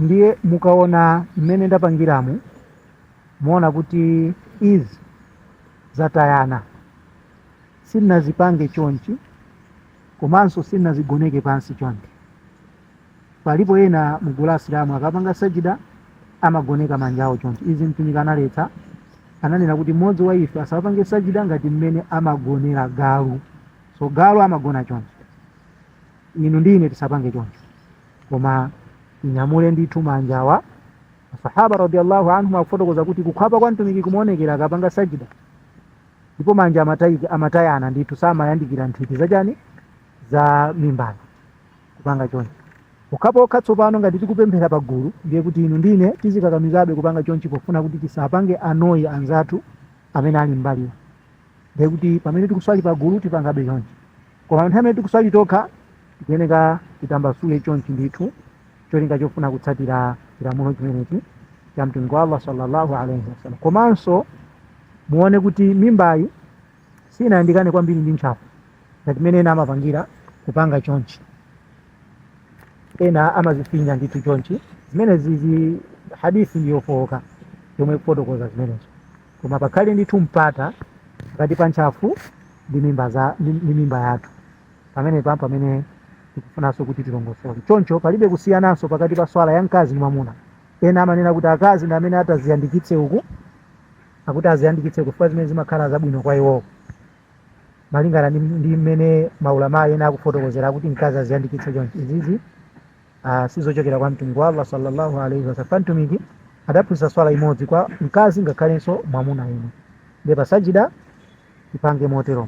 Ndiye mukaona mmene ndapangiramu, muona kuti izi zatayana, sindinazipange chonchi komanso sindinazigoneke pansi chonchi. Palipo ena mugulu la Asilamu akapanga sajida amagoneka manja awo chonchi. Izi Mtumiki analetsa, ananena kuti mmodzi wa ife asapange sajida ngati mmene amagonera galu. So galu amagona chonchi, inu ndi ine tisapange choncho, koma tinyamule ndithu manjawa. Masahaba radiyallahu anhum akufotokoza kuti kukhwapa kwa Mtumiki kumaonekera akapanga sajida, ndipo manja amatayana ndithu, samayandikira nthiti zachani, za mimbayo, kupanga chonchi. Pokhapokha tsopano ngati tikupemphera pagulu, ndiye kuti inu ndine tizikakamizabe kupanga chonchi pofuna kuti tisapange annoy anzathu amene ali mbaliwa. Ndiye kuti pamene tikuswali pagulu tipangabe chonchi, koma nthawi imene tikuswali tokha tikuyeneka titambasule chonchi ndithu, cholinga chofuna kutsatira chilamulo chimenechi cha Mtumiki wa Allah sallallahu alaihi wasallam. Komanso muone kuti mimbayi sinayandikane kwambiri ndi ntchafu ngati mmene ena amapangira kupanga chonchi. Ena amazifinya ndithu chonchi. Zimene zizi hadithi ndiyofowoka yomwe ikufotokoza zimenezo, koma pakhale ndithu mpata pakati pa ntchafu ndi mimba yathu. Pamenepa pamene tikufunanso kuti tilongosole choncho, palibe kusiyananso pakati pa swala ya mkazi ndi mwamuna. Ena amanena kuti akazi ndi amene ataziyandikitse uku, akuti aziyandikitse kufuka zimene zimakhala zabwino kwa iwowo, malingana ndi mmene maulama ena akufotokozera kuti mkazi aziyandikitse chonchi. Izizi sizochokera kwa Mtumiki wa Allah sallallahu alaihi wasallam. Mtumiki adaphunzitsa swala imodzi kwa mkazi ngakhalenso mwamuna yemwe. Ndiye pasajida tipange motero.